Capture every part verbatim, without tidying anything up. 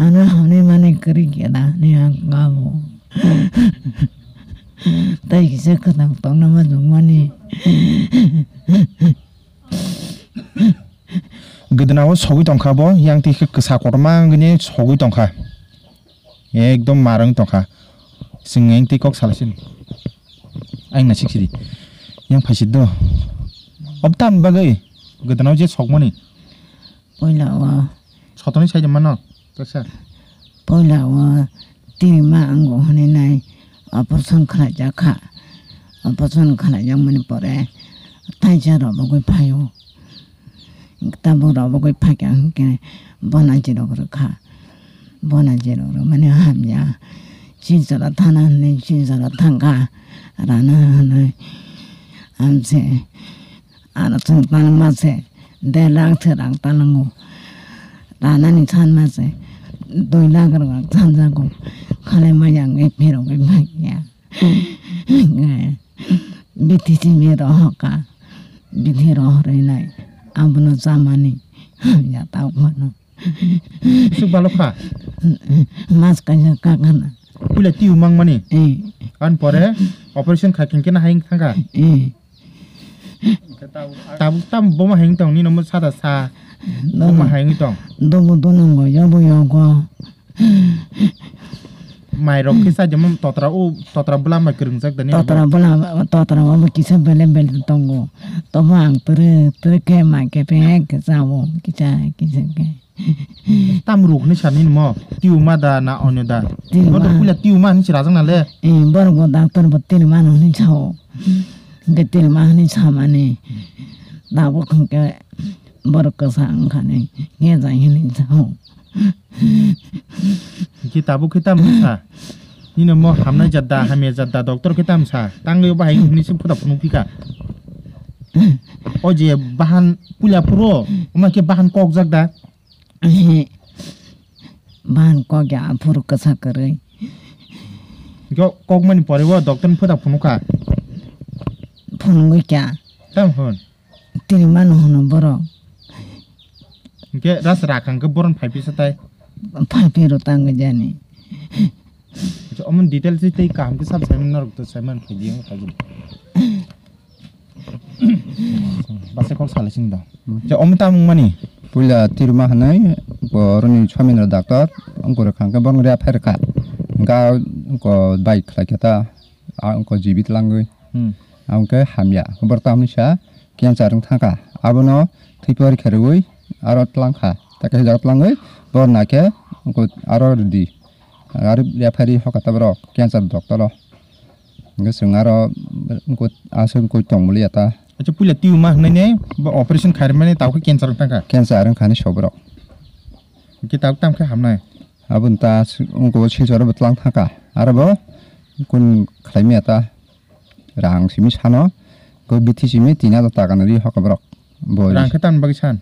Ano hwnwi mani kwrwi khe da hwnwi ang kabo. Tei kisa kwthang tongna ma chwngmani. Gwdana o sogwi tongkha bo, yang twi khe kwsa kotorma wngwi sogwi tongkha. Ekdom mar wng tongkha. Chwng yang twi kok salaisini. Ang na siksidi. Yang phaisidi do. Obtan bagwi gwdana o je sokmani. Puila o. Sotoni sai mano. Toksa. Puila o twi ma ango hwnwi nai operation khlai jak kha. Operation khlai jak mani pore taisa rok bagwi phai o. Tabuk rok bagwi phai kha hwnkhe bona jirok rwkha. Bona jirok rwmani hamya. Silchara thana hwnwi Silchara thangkha. Rana hwnwi amse. Aro chwng talangma se, der lakh se rang talango. Ranani sanma se, dui lakh rang sanjago. Khalai maya wngwi phirogwi phaiya. Bithi simi rohoka. Bithi rohorwi nai. Abono chamani. Hamya tao phano. Swk balo kha? Mas kaisa kakana. Puila twi mang mani? Eh. An pore operation khai khe na hai thangkha? Eh. Tabuk tam boma hai tong nino mo sada sa. Boma hai tong. Dobo donongo, yobo yogo. Mai rok khe sa jemon totra o, totra bwlam bai kwrwngjak dani. Totra bwlam, totra obo kisa bele bele tongo. Tobo ang pwrwi, pwrwi khe mai khe pek khe chao, kisa, kisa khe. Tam ruk hinwi sa nini mo? Tiuma da na onyo da? Tiuma. Bono puila tiuma hinwi se rajak na le? Eh, borok bo doctor bo tiuma no hinwi sao. Hwnkhe tiuma hinwi samani. Tabuk hwnkhe borok kwsa wngkha ni, khe jai hinwi sao. Hwnkhe tabuk khe tam sa? Nini mo hamnai jat da, hamya jat da, doctor khe tam sa? Tangwi bahai hinwi se phuta phunuk phika. O je bahan puila phuro, omo khe bahan kokjak da? Ehe. Bahan kok ya, aphuru kwsa kwrwi. Kok, kokmani pore o doctor ni phuta phunukha. Phunugwi kya? Tam hwn. Tini mano hwno borok. Hwnkhe ras rakha hwnkhe boron phai pisa tai. Phai phiro tangwi jani. Acha, omo detail se tei kaham khe sab saiman norok to saiman phai di ang phai di. Basa kok salai sini da. Hmm. Ja, omo tamung mani? Puila tirma hanai, bo roni chamindra doctor, ang kore khang ke bong ria pher kha. Ga ko bai khlai khe ta, a ko jibit langwi. Hmm. Ang ke hamya, bor tamni sa, cancer wng thangkha. Abono thwi pori kherwi, aro tlang kha. Ta ke jak tlangwi, bor na khe, ko aro di. Aro ria phari hoka ta borok, cancer doctor o. Hwnkhe chwng aro wngkha aswk wngkha tongmoliya ta. Acha puila tumor hwnwi ne bo operation khairmani tabukhe cancer wng thangkha. Cancer wng thani soborok. Hwnkhe tabuk tamo khe hamnai? Aboni ta wngkha Silchar bo tlang thangkha. Aro bo kun khlaimaya ta. Rang simi sano ko bithi simi tin hajar taka no ri hoka borok. Bo rang khe tamni bagwi san?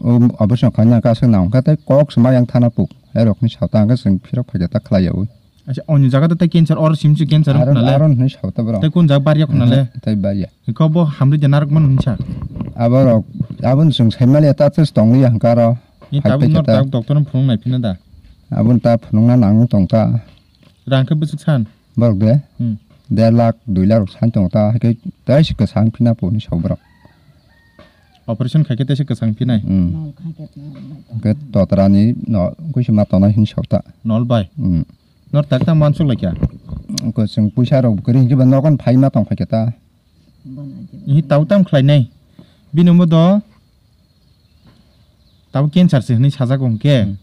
O operation khaina ka aswk nang kha tei kok sima yang thana puk. Erokni sata hwnkhe chwng phirok phaikhe ta khlai yaui. Acha, oni jaga tei cancer, oro simsi cancer wng khna le? Aro hwnwi sao ta borok. Tei kun jaga barya khna le? Tei barya. Kok bo hamri de narwk mano hinsa? Aborok, aboni chwng saimaliya ta tei tongliya hwnkhe aro. Ni tabuk nor tabuk doctor no phunuk nai phina da? Aboni ta phunukna nang tong ta. Rang khe bwswk san? Borok de? Hmm. Der lakh, dui lakh rok san tongo ta, hai khe tei se kwchang phina po hinwi sao borok. Operation khai khe tei se kwchang phinai? Hmm. Hwnkhe totrani no kuisa ma tongnai hinwi sao ta. Nol bai? Hmm. Nor tak ta mansuk lai kha? Ko chwng puisa rok kwrwi hwnkhe ba nogon phai ma tong phai khe ta. Hi tau tam khlai nai? Bini omo do tabo cancer se hinwi sajak hwnkhe. Hmm.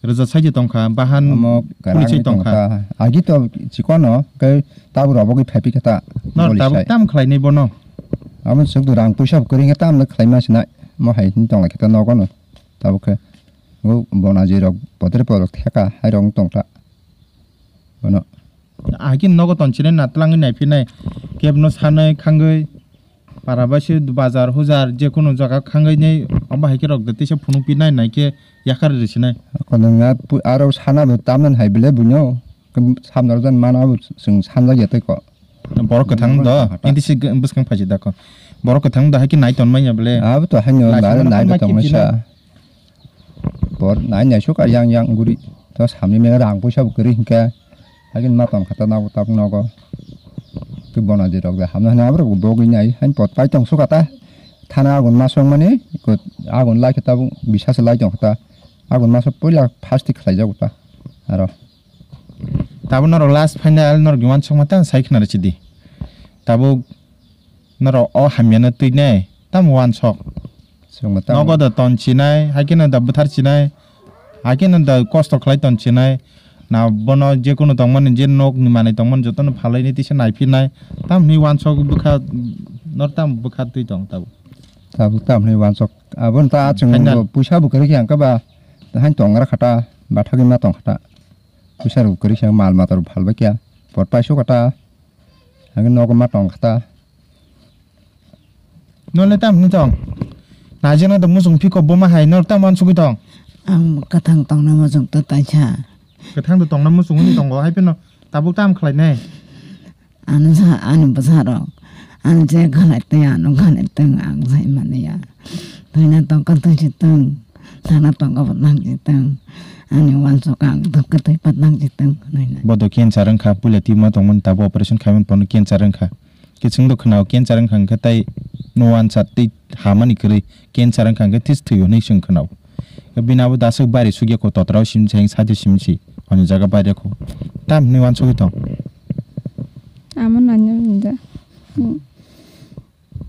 Rwja sai tongkha, bahan omo kwrwi sai tongkha. Agi to chikono, khe tabo rok bogwi phai pikha ta. No, tabo tam khlai nai bono? Amo chwng rang puisa kwrwi khe tam khlai ma sinai. Mo hai hinwi tong lai khe ta nogo no. Tabuk khe bo bonaji rok potre porok theka hai rok wng tong ta. Bono. Ahai khe nogo tong chinai na twlangwi nai phinai kebno sanai khangwi para bai se bazar hujar je kono jaga khangwi nai abo hai khe rok de tisa phunuk pi nai nai khe yakar ri sinai. Kono nga pu-, aro sana bo tamnani hai bele buino samdar jan mana bo chwng sanjak ya tei ko. Borok kwthang do, borok kwthang do. Hindi se bwskang phaisi da ko. Borok kwthang do hai khe nai ton manya bele. Abo to haino nai tong sa. Por nai nai suk yang yang guri. To samni mena rang puisa bo kwrwi hinkhe. Haikhe ma tong kha ta nogo tabuk nogo. Tei bona je rok da hamna hwnwi aborok bo bogwi nai hain pot pai tong suk ta. Thana agun ma song mani ko agun lai khe tabuk bisa se lai tong kha ta. Agun ma song puila first khlai jago ta. Aro. Tabuk norok last final norok ni wansuk ma tang sai khna rw sidi. Tabuk norok o hamya no twi nai tam wansuk. Chwngno tamo. Nogo da ton chinai, haikhe no da bwthar chinai, haikhe no da kosto khlai ton chinai. Na bono je kunu tongmani, je nok ni manwi tongmani jotono phalwi ni tisa nai phinai. Tam hwnwi wansok bwkha, nor tam bwkha twi tong tabuk. Tabuk tam hwnwi wansok. Aboni ta chwng Final. Bo puisa bo kwrwi khe ang khe ba, hain tong gra kha ta, bathagwi ma tong kha ta. Puisa rok kwrwi khe mal mata rok phalbai khe, pot pai suk kha ta. Ang nogo ma tong kha ta. Nole tam hwnwi tong. Naijeno do muchung phiko buma hai nor tam wansugwi tong. Ang kwthang tongna muchung to taisa. Kwthang do tongna muchung hwnwi tongo hai phano tabuk tam khlai nai. Ano sa ani bwsa rok. Ano je khalai twi ano khalai tong ang sai mani ya. Thwina tongkha thwi si tong. Thana tongkha bo nang si tong. Ani wansuk ang dukha thwi pat nang si tong. Bodo cancer wngkha puila timo tongmani tabuk operation khaimani pono cancer wngkha. Khe chwng do khwnao cancer wngkha hwnkhe tei no wansat tei hamani kwrwi cancer wngkha hwnkhe this thwio hwnwi chwng khwnao. Khe bini abo daswk bari sugya kho totrao simsi hai sadi simsi hwnwi jaga bairya kho. Tam hwnwi wansugwi tong. Amo nanya hwnda. Hmm.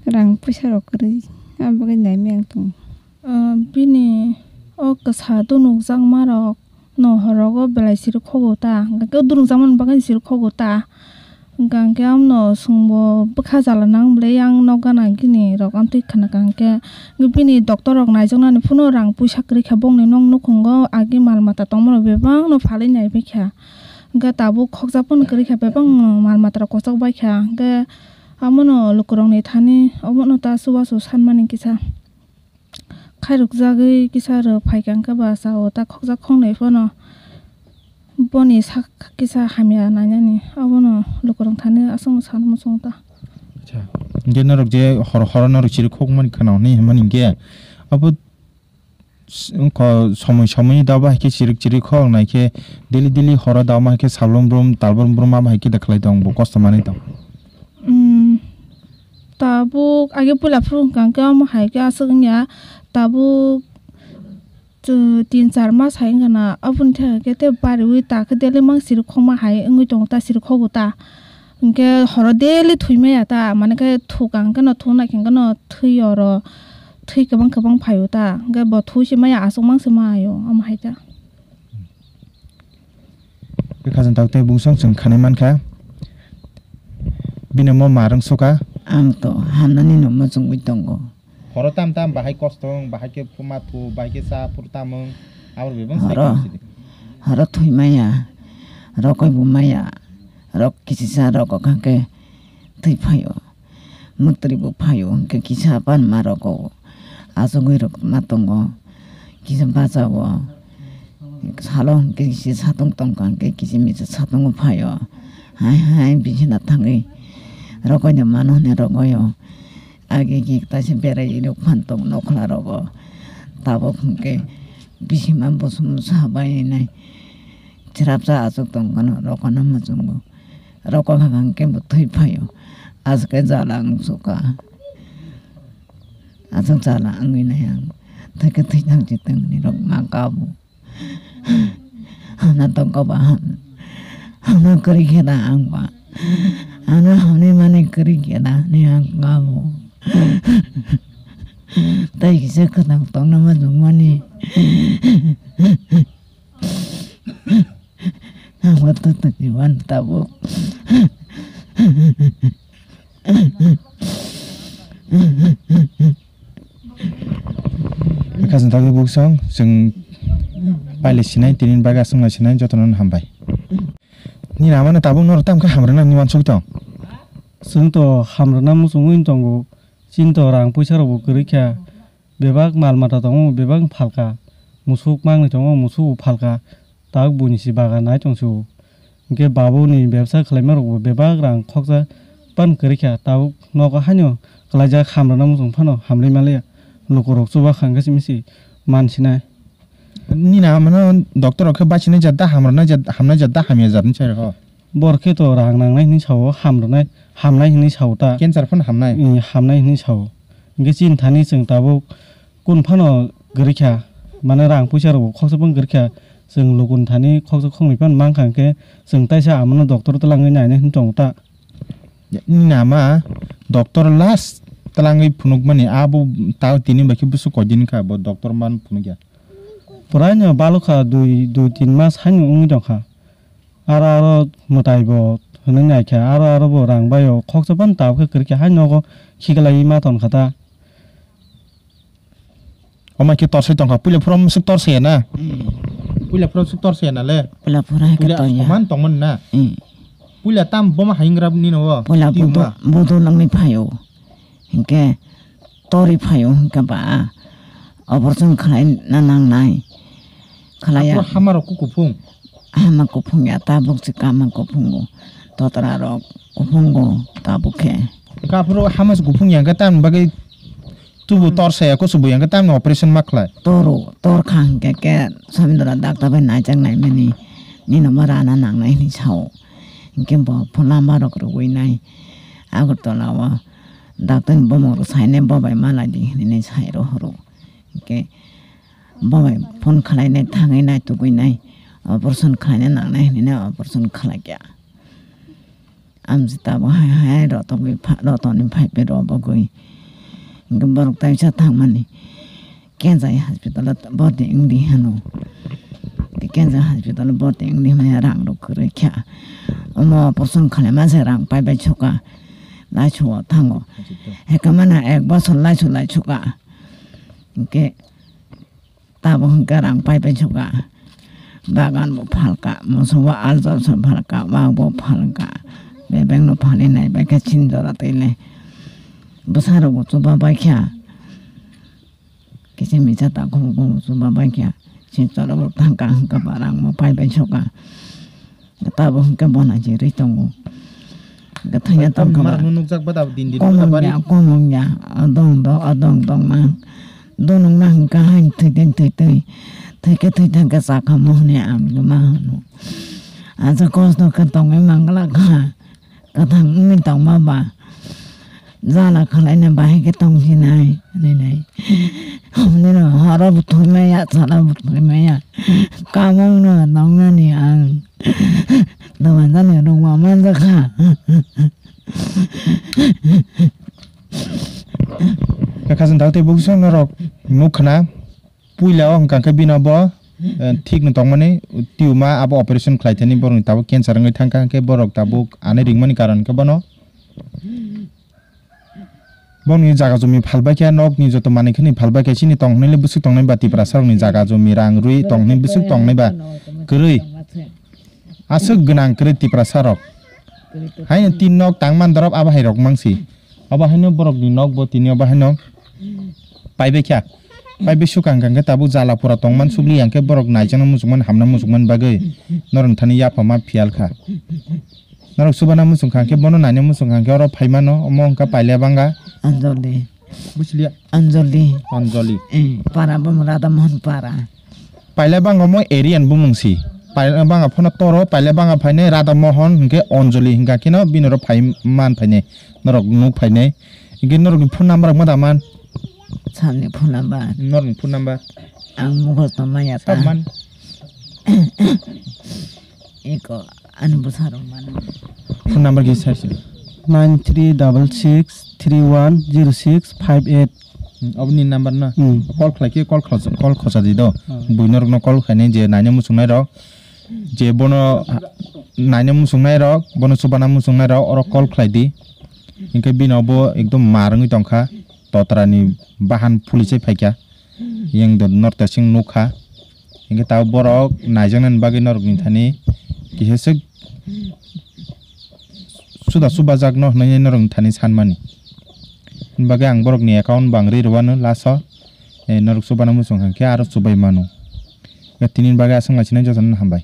Rang puisa rok kwrwi. Abo bagwi naimaya ang tongo. Ah, bini o kwsa dunukjakma rok. No horogo belai siri khogo ta, hwnkhe o dunukjakmani bagwi siri khogo ta. Hwnkhe amno chwngbo bwkha jala nang bwle yang nok gana gini rok amtwi khna ka hwnkhe bini doctor rok naijaknani phano rang puisa kwrwi kha bongni nok nukhungo agi mal mata tongmani bebak no phalwi naibai kha. Hwnkhe tabuk khokjak phano kwrwi kha bebak no mal mata rok kochok bai kha. Hwnkhe amono lukurokni thani omono ta chubachu sanmani kisa. Khairokjagwi kisa rw phaikha hwnkhe ba chao ta khokjak khoknwi phano boni sak kisa hamya nainani abono lukurok thani aswkno sanwi muchungo ta. Acha. Hwnkhe norok je hor horo norok chiri khokmani khwna hwnwi hwnmani hwnkhe abo s-, wngkha somoi somoi da bai khe chirik chirik khok nai khe daily daily horo da ma khe salbrum brum talbrum brum ma bai khe da khlai tong bo kosto manwi tong. Umm, tabuk age puila phuru hwnkha hwnkhe omo hai khe aswk wngya, tabuk chu tin char mas hai wngkha na, aboni thaiha khe tei bariwi ta khe daily mang siri khokma hai wngwi tongo ta, siri khogo ta. Hwnkhe horo daily thwi maya ta, mane khe thukang khe no thunai khe no thwi oro thwi kwbang kwbang phaio ta, hwnkhe bo thwi se maya, aswk mang se maio, omo hai ta. Bwkha jwng tabuk tei bungsong chwng khanai mankha. Bini omo ma rwng sukha. Ang to hamnani no muchungwi tongo. Horo tam tam bahai kosto wng, bahai khe phuma thu, bahai khe cha phuru tam wng. Aboni bebak sai Horo, khe sidi. Horo thwi maya, rokoi bo maya, rok kisi cha rok kha khe thwi phaio. Mwtwrwi bo phaio, hwnkhe kisa panma rogo achugwi rwkma tongo, kisa bachao. Salo hwnkhe kisa satung tongkha, hwnkhe kisa misa satungo phaio. Hai hai bisina thangwi rogoino mano hwnwi rogoio. Agi agi taisa berai rok phan tong nokhla rogo. Tabuk hwnkhe bisima bosong sabai nai. Chwrapsa achuk tongkhano rokono muchungo. Rokok hakang khe bo thwi phaio. Aswk khe jala wng sukha. Aswk jala wngwi nai ang. Thwi khe thwi thang si tongni rok ma kabo. Hana tongkha ba han. Hana kwrwi khe da ang ba. Hana hamni mani kwrwi khe da ni ang kabo. Tai kisa kwthang tongna ma jungmani. Ang wa to to ni wan tabuk. Khasing tagwi buksong chwng paile sinai tini bagwi aswk no sinai jotono no hambai. Nini amano tabuk norok tamo khe hamrwna hinwi uansugwi tong? Chwng to hamrwna muchungwi tongo, chini to rang puisa rok bo kwrwi kha. Bebak mal mata tongo, bebak phalka. Musuk mangni tongo, musuk bo phalka. Tabuk buini si bagan nai tong sio. Hwnkhe babuni bebsa khlaima rokbo bebak rang khoksa pan kwrwi kha. Tabuk nogo haino kwlaijak hamrwna muchung phano hamrwi manliya. Lukurok chuba kha hwnkhe simi si man sinai. Nini ama no doctor rok khe bachinai jat da hamrwnai jat, hamnai jat da hamya jat ni sai rw kho. Bor khe to rang nangnai hinwi sao, hamrwnai, hamnai hinwi sao ta. Cancer phano hamnai? Ee, hamnai hinwi sao. Hwnkhe chini thani chwng tabuk kun phano kwrwi kha, mane rang puisa rok bo khoksa phano kwrwi kha. Chwng lukuni thani khoksa khoknwi phano mang kha, hwnkhe chwng taisa amano doctor twlangwi nainai hinwi tongo ta. Nini ama doctor last twlangwi phunukmani abo ta tini bai khe bwswk koi din kha bo doctor man phunukya? Puraino balokha dui, dui tin mas haino wngwi tongkha. Aro aro mwtai bo hwnwi naikha, aro aro bo rang bai o khoksa phano tabukhe kwrwikha, hai nogo khiklaiwi ma tonkha ta. Omo khe torsai tongkha, puila phuru swk torsai ya na? Hmm. Puila phuru swk torsai ya na le? Puila phuru hai khe Puila toya. Soman tongmani na? Hmm. Puila tam boma haingra nino o? Puila Tiyuma. Budu, budu nangni phaio. Hinkhe tori phaio hinkhe ba operation khlai na nangnai. Khlaiya. Aphuru hama rok kuphung? Hama kuphung ya, tabuk se kama kuphungo. Totra rok kuphungo tabuk khe. Hinkhe aphuru hama se kuphung ya hinkhe tamni bagwi tubu tor saya kusubu ya hinkhe tamni operation ma khlai? Toro, tor kha hinkhe khe Samindra doctor bai naijak naimani nino ma rana nangnai hinwi sao. Hinkhe bo phulama rok rwui nai Agartala o. Doctor ni bomong rok sainai bobai malai di hinwi sai rohoro. Hinkhe bobai phone khlainai thangwi naitugwi nai operation khlaina nangnai hinwi nai operation khlaikha. Amjita bo hai hai rotogwi pha-, rotoni phaipe robogwi. Hinkhe borok taisa thangmani. Kenzai hospital o borti wngdi hino. Tei Kenzai hospital o borti wngdi hwnwi rang rok kwrwi kha. Omo operation khlaima se rang paibai suka. Laisu o thango. Hekhe mano ek bosor laisu lai suka. Hinkhe tabo hinkhe rang paibai suka. Bagan bo phalka, moso bo aljol se phalka, wak bo phalka. Bebek no phali nai bai khe chini jora twi le. Bwsa rok bo chuba bai kha. Kisa misa takhuk bo chuba bai kha. Silchar o bo thang kha hwnkhe ba rang bo pai bai soka. Tabo hwnkhe bo naising rwi tongo. Hwnkhe thangya Tam tongkha ba. Marokno nukjak ba da din din Komung ba bari. Ya, komung ya. Adong do, adong dong ma. Donong na hwnkhe hain thwi twi, thwi twi. Thwi khe thwi thang khe cha kha mo hwnwi ang ma hwno. Acha kosto khe tongwi mangla kha. Kwthang wngwi tongma ba jala khwlaina bahai khe tongsinai, hinwi nai. Nini horo bo thwi maya, salo bo thwi maya. Kamung no tongnani ang. Dogan jani rwngma manjakha. Khe khajang dagwi tei bukhuksong norok nuk khna. Puila o hwnkha khe bino bo, eh, thik no tongmani tiyuma abo operation khlai thani borokni tabuk cancer wngwi thangkha, hwnkhe borok tabuk ani ringmani karon khe bono, borokni jaga jumi phalbai khe, nokni joto manwi khani phalbai khe, chini tong hwnwi le bwswk tongnai ba Tiprasa rokni jaga jumi rang rwi tong hwnwi bwswk tongnai ba kwrwi. Aswk gwnang kwrwi Tiprasa rok. Haino tin nok tang man dorop abo hai rok mangsi. Abo haino borok ni nok bo tini abo haino paibai kha. Paibai sukang kang khe tabuk jala pura tong man sukli yang khe borok naijakna muchung man hamna muchung man bagwi norok thani yapha ma phiyal kha. Norok chubana muchung kha khe bono naina muchung kha khe oro phai mano omo wngkha Pailabanga. Anjali. Buchiliya. Anjali. Anjali. Eh, para bo Radha Mohan para. Pailabanga mo area ni bumung si. Pailabanga phano toro, Pailabanga phainai Radha Mohan hinkhe Anjali hinkha kheno bini oro phai man phainai. Norok nuk phainai. Hinkhe norokni phone number rok ma da man? Salni phone number. Norokni phone number. Ang mukhosto maya ta. Sab man. Eko. Ani bwsarok mano. Phone number khe sai se. Nine three double six three one zero six five eight. Hmm, oboni number na? Hmm. Call khlai khe call khos-, call khosa di do. Hmm. Bui norok no call khainai je naina muchungnai rok. Je bono naina muchungnai rok, bono chubana muchungnai rok, oro call khlai di. Hinkhe bini obo ekdom mar wngwi tongkha. Totra ni bahan police phaikha. Yang do norte sing nukha. Hinkhe tabuk borok naijaknani bagwi norokni thani kisa swk suda subajak no hwnwi norokni thani sanmani. Hwnwi bagwi ang borokni account bang ri rwano last o, eh, norok chubana muchung kha khe aro chubai mano. Tini bagwi aswk naisinai jotono hambai.